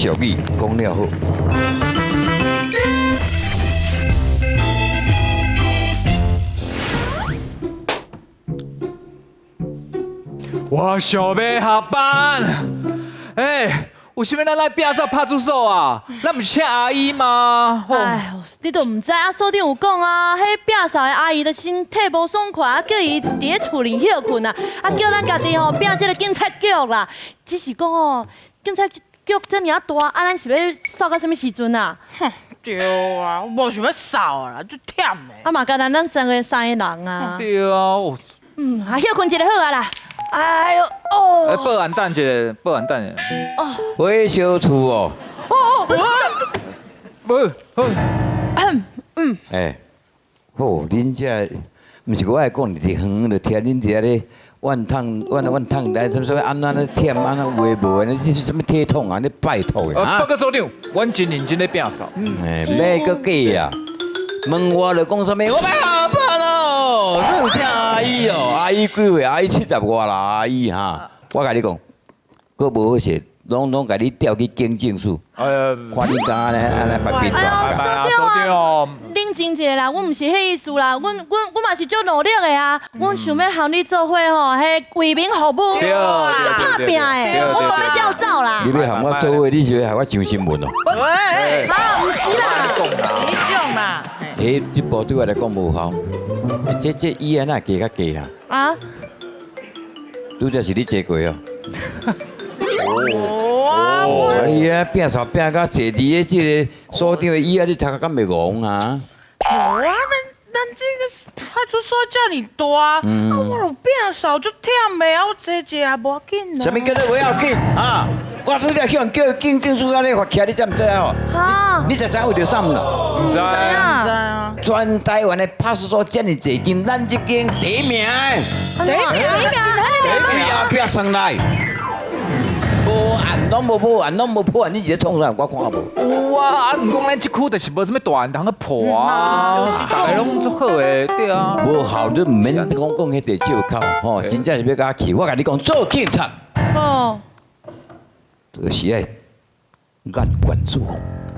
俗语讲了好。我想欲下班，欸，为啥物咱来摒扫派出所啊？咱毋是请阿姨吗？哎呦，你都毋知啊！所长有讲啊，彼摒扫的阿姨的身體無爽快，啊叫伊佇咧厝裡歇睏啊，啊叫咱家己吼摒這个警察局啦。只是講哦，警察局遮爾仔大，啊咱是欲掃到啥物時陣啊？哼，對啊，我無想欲掃啦，足忝的。啊嘛，干焦咱三个人啊。對啊。啊歇睏一下好啊啦。哎呦哦！哎，保安等一下，保安等一下。哦。回小厝哦。哦哦。不，嗯。哎，好，恁這毋是我愛講，佇遠遠就聽恁佇遐咧怨嘆怨怨嘆來，啥物按怎咧忝，按怎有的無的，這是啥物體統啊？你拜託的啊！報告所長，阮真認真咧摒掃。哎，欲閣假啊？問我就講啥物？我欲下班咯，你有請阿姨哦？阿姨幾歲？阿姨七十外啦，阿姨哈。我共你講，閣無好勢，攏攏共你調去警政署。看你怎按呢按呢別變哎大。所長，冷靜一下啦，阮毋是彼意思啦，阮阮阮嘛是足努力的啊，阮想欲和你做伙吼，彼為民服務，足拍拚的，我無欲調走啦。你欲和我做伙，你是欲予我上新聞哦？喂，啊，毋是啦，毋是彼種啦。彼這步對我來講無效，這椅仔哪會加較低啊？啊？拄才是你坐過哦。哦，啊！你啊，摒掃摒甲坐佇咧這个所長的椅仔，你頭殼敢袂戇啊？無啊，咱這个派出所遮爾大，啊，我著摒掃足忝的，啊，我坐一下無要緊。啥物叫做無要緊啊？我拄才去予人叫警政署按呢罰起來，你知毋知哦？啊！你知影為著啥毋啦？毋知。毋知啊！全台灣的派出所遮爾濟間，咱這間第一名的。第一名，第一名後壁算來。無案攏無無案，攏無破案，你是咧創啥？我看無。有啊，啊，毋講咱這區就是無啥物大案通去破啊，逐个攏足好的，對啊。無效，你毋免講講彼個借口，吼，真正是欲共我氣。我共你講，做警察，哦，就是愛眼觀四方，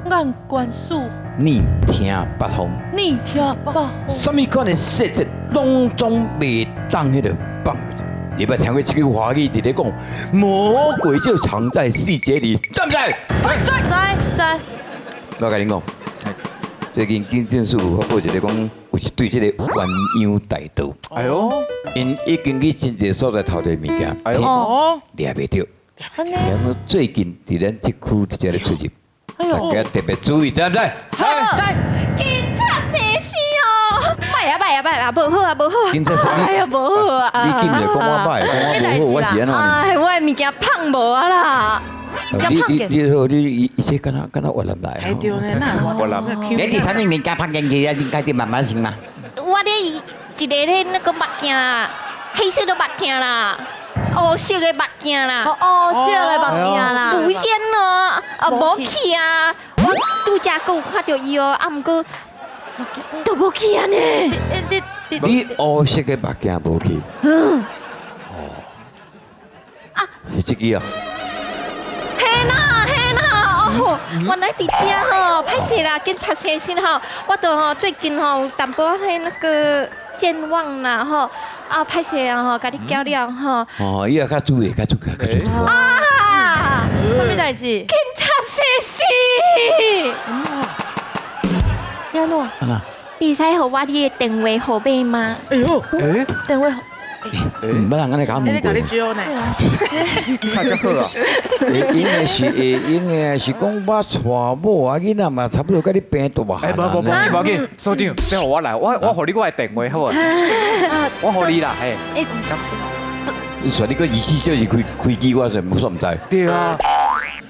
眼觀四方，耳聽八方，耳聽八方，啥物款的細節，攏總袂當彼個放。你捌聽過這句華語佇咧講，魔鬼就藏在細節裡，知毋知？知知。我共恁講，最近警政署有發布一個講，有一對這個鴛鴦大盜。哎喲，𪜶已經去真濟所在偷摕物件，掠袂著。聽講最近佇咱這區佇遮咧出入，大家特別注意，知毋知？知知。警察先生哦，歹啊歹啊歹啊，無好啊無好啊！警察先生，哎呀無好啊！你今日講我歹，講我無好，我是按怎呢？哎，我的物件胖無啊啦！你好，你伊這敢若敢若越南來？哎對呢，哪越南？你佇啥物物件胖進去啊？你家己慢慢想嘛。我咧一個咧那個目鏡，黑色的目鏡啦，烏色的目鏡啦，烏色的目鏡啦，無線咯，啊無去啊！我拄才閣有看著伊哦，啊毋過都無去啊呢。你烏色的目鏡無去？嗯。哦。啊。是這支啊。嘿啦嘿啦，哦，原來佇遮吼，歹勢啦，警察先生吼，我都吼最近吼有淡薄仔彼那個健忘啦吼，啊歹勢啊吼，共你叫了吼。哦，伊也較注意，較注意，較注意。啊！啥物代志？警察先生。你按怎？按怎？你會使予我你的電話號碼嗎？哎喲，電話號。毋捌人按呢共我問過。你招呢？較才好啊！應該是講我娶某啊，囡仔嘛差不多佮你平大漢。哎，無無無緊無緊，所長，這予我來，我予你我的電話好無？我予你啦，嘿。你說你閣24小時開開機，我算我毋知。對啊。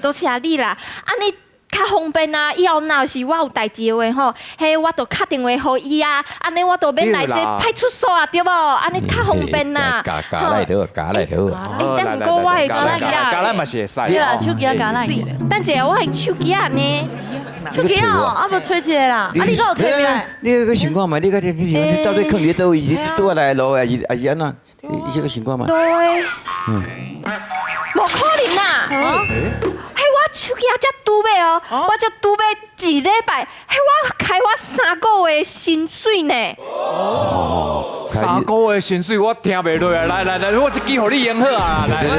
多謝你啦，按呢較方便啊！以後若是我有代誌的話吼，彼我就敲電話予伊啊，按呢我就免來這派出所啊，對無？按呢較方便啦。加加來就好，加來就好。但毋過我的手機啊，加來嘛是會使。對啦，手機仔加來。等一下，我的手機仔呢？手機哦，啊無揣一个啦，啊你閣有提未來？你閣想看覓？你閣你到底囥佇佗位？是拄仔來的路，還是還是按怎？你這閣想看覓？對。嗯。無可能啦！彼我手機仔才拄哦，我才拄欲一禮拜，彼我開我3個月薪水呢。 3個月薪水我聽袂落啊！來來來，我一支予你用好啊！來來來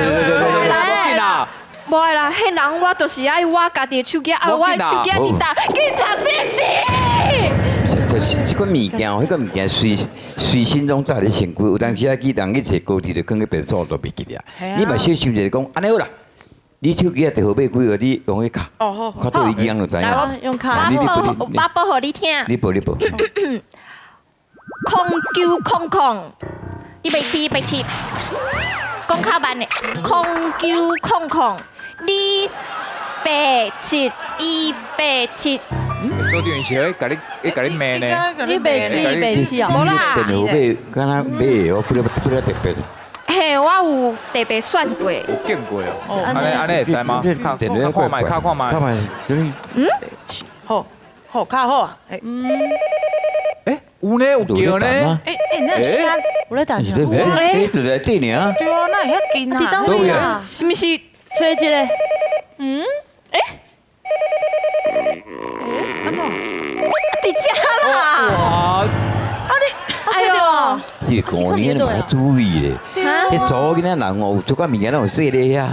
來，無緊啦。無啦，彼人我就是愛我家己的手機，啊，我的手機佇佗？警察先生。就是這款物件，彼款物件隨隨身攏帶佇身軀，有當時啊，去人去坐高鐵就囥去便所都袂記得啊。你嘛小想一下講，按呢好啦，你手機仔電號碼幾號？你用彼卡，看佗位銀行就知影。用卡。你我報，我報予你聽。你報你報。0900，27087，講較慢的，0900，287，187。所長是咧，共你，咧共你罵呢？287 187哦。無啦。電號碼敢若買，我不了不了特別。嘿，我有特別算過。有見過哦。按呢按呢會使嗎？較看覓，較看覓。看覓。嗯。好，好，較好啊。欸，有呢，有叫呢。欸欸，那聲有咧彈。欸，就佇底爾。對啊，哪會遐近啊？佇佗位啊？是毋是？揣一个。嗯？欸？按怎？佇遮啦！哇！啊你，哎喲！這個舊年你嘛較注意咧，彼查某囡仔人哦，有這款物件攏有細咧遐，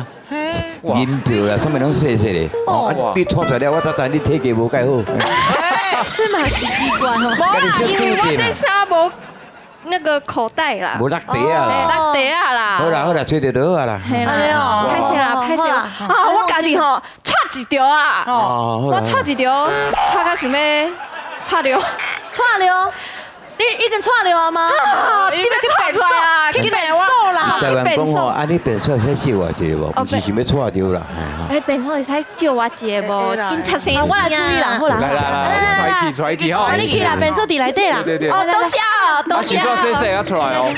銀票啦，啥物攏細細咧。哦，啊你拖出來了，我才知你體格無蓋好。這嘛是奇怪哦。無啦，因為我這衫無那個口袋啦。無落袋啊啦。落袋啊啦。好啦好啦，揣著就好啊啦。嘿啦，歹勢啦歹勢啦。啊，我家己吼掣一著啊。我掣一著，掣到想欲掣著，掣著。你已經掣著啊嗎？啊，你欲掣出來啊！去便所啦！台灣講吼，啊你便所會使借我一個無？毋是想欲掣著啦。哎，便所會使借我一個無？警察先生，我來處理啦，好啦。來來來，出去出去吼！你去啦，便所佇內底啦。對對對。哦，多謝哦，多謝。啊，是煞洗洗啊出來哦。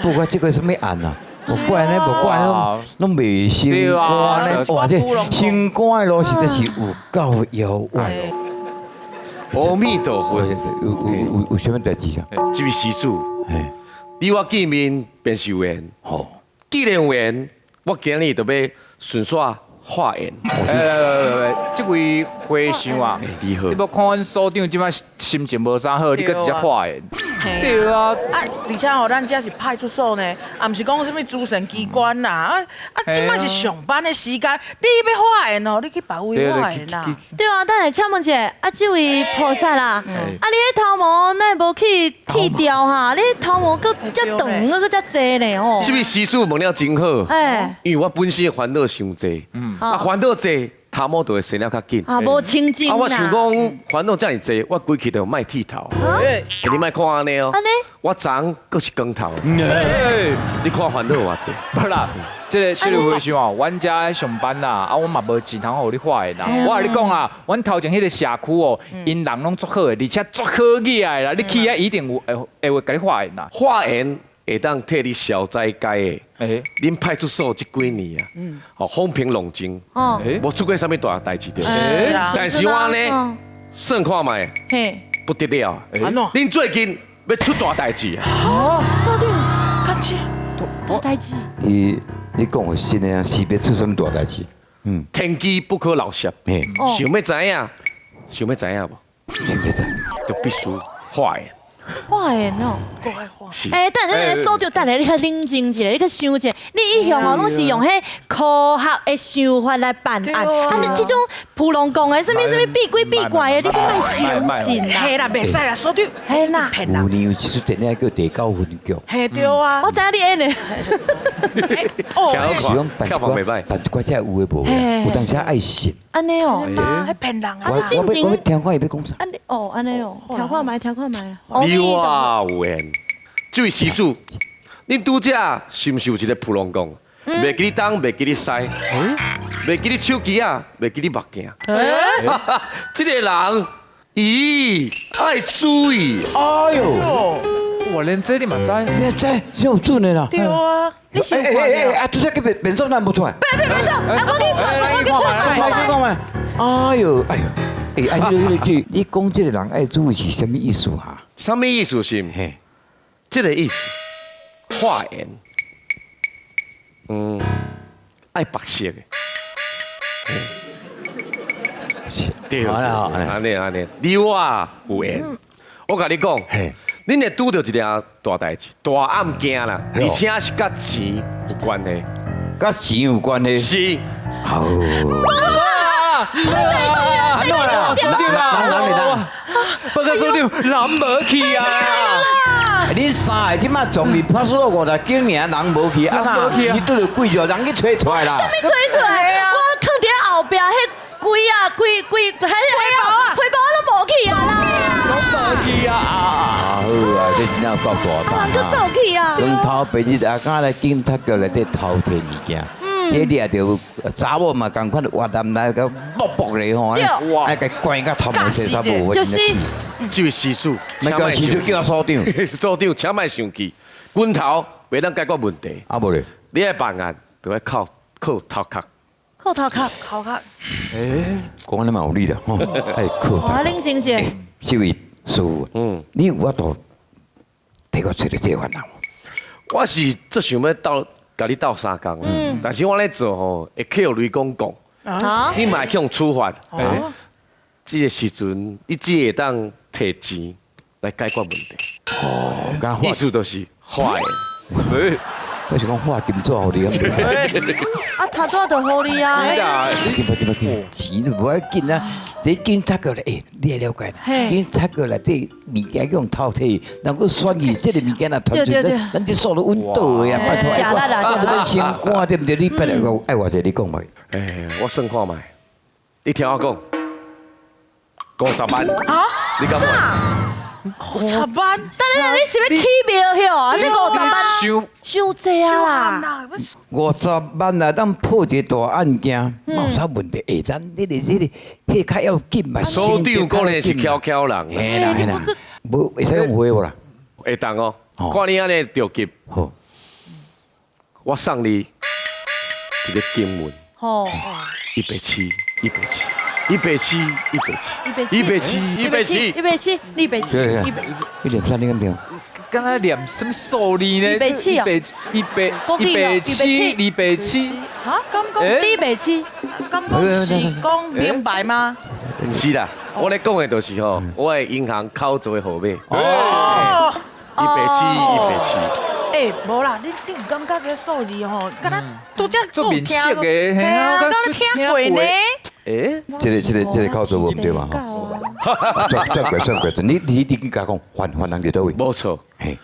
不過這個啥物案啊？無怪呢，無怪攏攏袂相關呢。哇，這相關的路實在是有夠遙遠。阿彌陀佛，有有有有啥物代誌啊？這位施主，你我見面便是有緣。好，既然有緣，我今日就欲順紲化緣。來來來來來，這位和尚啊，你好，你無看阮所長這擺心情無啥好，你閣直接化緣。對啊，啊，而且吼，咱這是派出所呢，也毋是講啥物主審機關啦，啊啊，這擺是上班的時間，你欲化緣哦，你去別位化緣啦。對啊，等下請問一下，啊，這位菩薩啦，啊，你彼頭毛哪會無去剃掉哈？你頭毛閣遮長，閣遮濟呢吼。這位施主問了真好，因為我本身煩惱傷濟，啊，煩惱濟，頭毛就會生了較緊。啊，無清淨。啊，我想講煩惱遮爾濟，我規氣就莫剃頭。你莫看按呢哦。按呢？我昨昏閣是光頭。你看煩惱有偌濟？無啦，這個這個和尚哦，阮遮上班啦，啊，阮嘛無錢通予你化緣啦。我共你講啊，阮頭前彼個社區哦，𪜶人攏足好的，而且足好額的啦。你去遐一定有會會共你化緣啦。化緣會當替你消災解厄。恁派出所這幾年啊，哦，風平浪靜，無出過啥物大代誌對。但是我呢，算看覓，不得了。恁最近欲出大代誌啊！哦，所長，敢這大代誌。伊，你講的真的是欲出啥物大代誌？嗯，天機不可漏泄。想欲知影，想欲知影無？想欲知，就必須化緣。化緣哦，欸，等下等下，所長，等下，你較冷靜一下，你較想一下，你一向哦攏是用彼科學的想法來辦案，啊，你這種蒲龍講的啥物啥物變鬼變怪的，你閣莫相信啦。嘿啦，袂使啦，所長，嘿啦，舊年有一出電影叫《地窖分局》。嘿對啊，我知影你演的。哦，是講辦一寡辦一寡這有的無的，有當時愛信。按呢哦，彼騙人啊！我欲聽看伊欲講啥。按呢哦，按呢哦，聽看覓，聽看覓。你我有緣，這位施主，恁拄才是毋是有一個蒲龍公？袂記你東，袂記你西，袂記你手機仔，袂記你目鏡。這個人，咦，愛注意。哎喲！哇，連這你嘛知？你知，這有準的啦。對啊，你想欸欸欸，啊，拄才去便便所哪無出來？別別別走！啊，我去出來，我去出來，我去講覓。哎喲，哎喲，欸，啊，你你講這個人愛注意是啥物意思哈？啥物意思是？嘿，這個意思，化緣，愛白色的。對，好啦好按呢按呢，你我有緣。我共你講，恁會拄著一件大代誌、大案件啦，而且是佮錢有關係。佮錢有關係。是。好。按怎啦？人人會當。報告所長，人無去啊！恁三个這馬撞入派出所五十警爾，人無去，啊那你拄著鬼就人去揣出來啦。啥物揣出來？我囥佇後壁，彼櫃啊，櫃櫃，彼個皮包攏無去啊啦！攏無去啊！啊好啊，這真正夠大膽人閣走去啊！光頭白日啊，敢來警察局內底偷提物件，這掠著查某嘛，仝款越南來個卜卜咧吼，愛共關甲頭毛洗衫無，我真正氣死。這位施主，莫叫施主叫我所長，所長請莫生氣，拳頭袂當解決問題。啊無咧，你愛辦案，就愛靠靠頭殼。靠頭殼，頭殼。講得嘛有理啦，吼，愛靠頭殼。我冷靜者。這位師傅，你有法度替我揣著這個煩惱？我是足想欲鬥，共你鬥相共，但是我咧做吼，會去予雷公講，你嘛會去予處罰。這個時陣，你只會當提錢來解決問題。哦，意思就是花的。我是講畫金紙予你咁。啊，頭拄就予你啊。緊吧緊吧緊，錢都無要緊啊！佇警察局咧，欸，你會了解啦？警察局內底物件予人偷提，人閣選去，這个物件若傳出去，咱這數都穩倒的啊！拜託，我都欲升官對毋對？你拜託愛偌濟，你講覓？欸，我算看覓，你聽我講，50萬，你敢買？五十萬？等等，你是欲起廟遐啊？你五十萬，傷濟啊啦！50萬啊，當破一個大案件，嘛有啥問題？欸，咱這个這个，彼較要緊嘛。所長可能是巧巧人。嘿啦嘿啦，無會使用花無啦？會當哦，看你按呢著急。好，我送你一个經文。170，170。170，170，170，170，170，270，一百，你念啥？你敢聽？敢若念啥物數字呢？270哦，一百，170，270。啊？敢講270？敢講是講明白嗎？毋是啦，我咧講的就是吼，我的銀行口座的號碼。哦，170，170。欸，無啦，你有感覺這個數字吼，敢若拄才足面熟的，嘿啊，敢若聽過呢？欸，這个口座無毋對嘛？吼，轉過算過，你去共講，犯人佇佗位？無錯。嘿，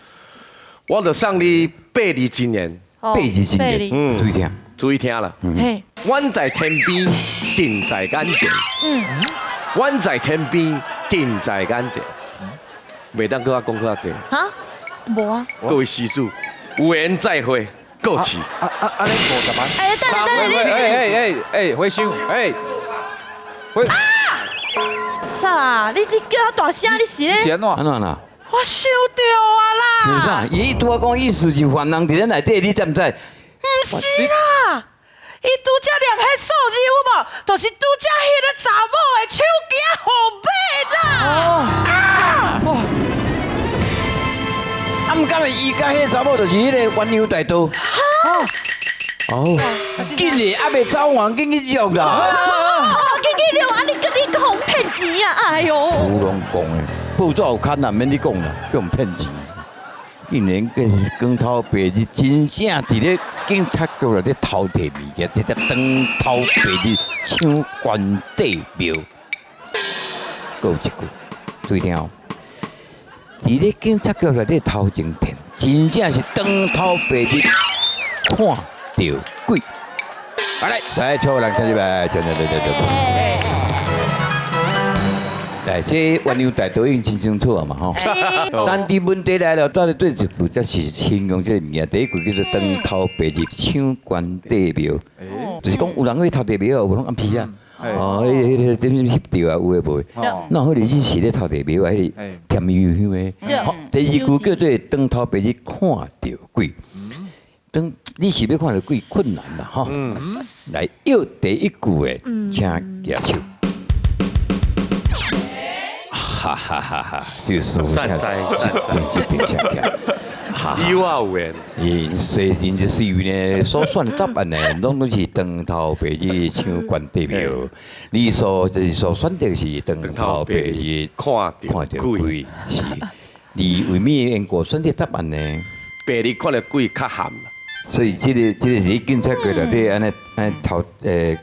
我就送你八字真言。八字真言，注意聽，注意聽啦。遠在天邊，近在眼前。遠在天邊，近在眼前。袂當閣較講閣較濟。哈？無啊。各位施主，有緣再會，告辭。啊啊啊！你50萬。欸，等等等，你欸欸欸欸，和尚，欸。啊！啥啦？你叫遐大聲，你是咧？是按怎？按怎啦？我想著啊啦！是啥？伊拄仔講意思是犯人佇咱內底，你知毋知？毋是啦，伊拄才念彼數字有無？就是拄才彼个查某的手機號碼啦！啊！啊，毋敢會伊佮彼查某就是彼个鴛鴦大盜。哦，竟然猶未走完，緊去約啦！緊去約啊！你閣予騙錢啊！哎喲！有攏講的，報紙有刊啊，免你講啦，予人騙錢。竟然閣是光頭白日，真正佇咧警察局內底偷提物件，這個當頭白日搶關帝廟。閣有一句，注意聽哦，佇咧警察局內底偷前騙，真正是當頭白日看著鬼。好來，來，笑人聽入來，唱唱唱唱唱。來，這鴛鴦大盜已經真清楚啊嘛吼。但佇問題來了，到底對一句才是形容這个物件。第一句叫做當頭白日搶關帝廟，就是講有人去偷提廟，有攏暗時啊。哦，彼个點翕著啊，有的無的。那好，你是咧偷提廟啊，彼个添油香的。好，第二句叫做當頭白日看著鬼。當你是欲看著鬼困難啦，吼。來，要第一句的，請舉手。哈哈哈哈！就是善哉善哉，這邊請起來。你我有緣。𪜶西因這四位呢，所選的答案呢，攏攏是當頭白日搶關帝廟。你所就是所選擇是當頭白日看看著著鬼，鬼，是。你為咩緣故選擇答案呢？白日看著鬼較含。所以這個是警察局內底按呢按呢偷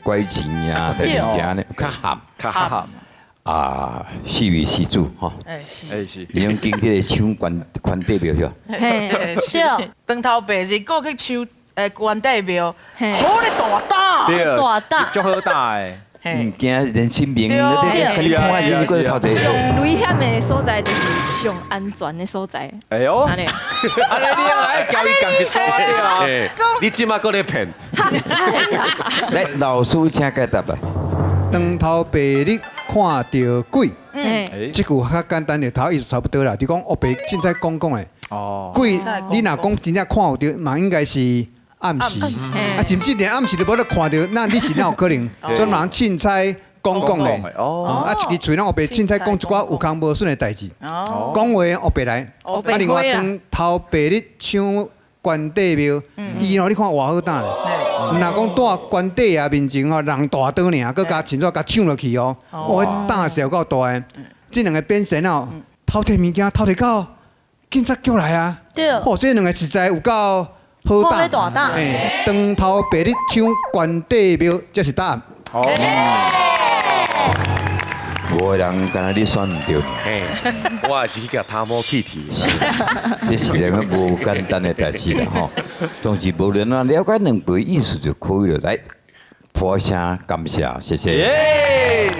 拐錢啊，提物件按呢較含較含。啊，四位施主吼，哎是。哎是。你用經這個搶關關帝廟是吧？嘿，是。當頭白日閣去搶關帝廟，嘿好咧大膽。對，大膽足好膽的。毋驚連性命，你你你看下你閣頭提。上危險的所在就是上安全的所在。哎喲，按呢，按呢你愛交伊仝一組對啊？你這馬閣咧騙？來，老師請解答來。當頭白日看著鬼，嘿，這句較簡單的頭意思差不多啦。就講烏白凊彩講講的。鬼，你若講真正看有著，嘛應該是暗時。啊，甚至連暗時都無得看著，那你是哪有可能？所以人凊彩講講咧。啊，一支喙攏烏白凊彩講一寡有空無筍的代誌。講話烏白來。啊，另外當頭白日搶關帝廟，伊吼你看偌好膽咧。毋若講蹛關帝爺面前吼，人大刀爾，閣共凊彩共搶落去哦，哇，彼膽是有夠大的。這兩个變身哦，偷提物件偷提到警察局來啊！對。哦，這兩个實在有夠好膽。大膽。嘿，當頭白日搶關帝廟，這是答案。哦。五个人敢若你選毋著。嘿，我也是去共他摸氣體。這實在無簡單的代誌啦吼。總之無論怎了解兩背意思就可以了。來，破聲感謝，謝謝。耶！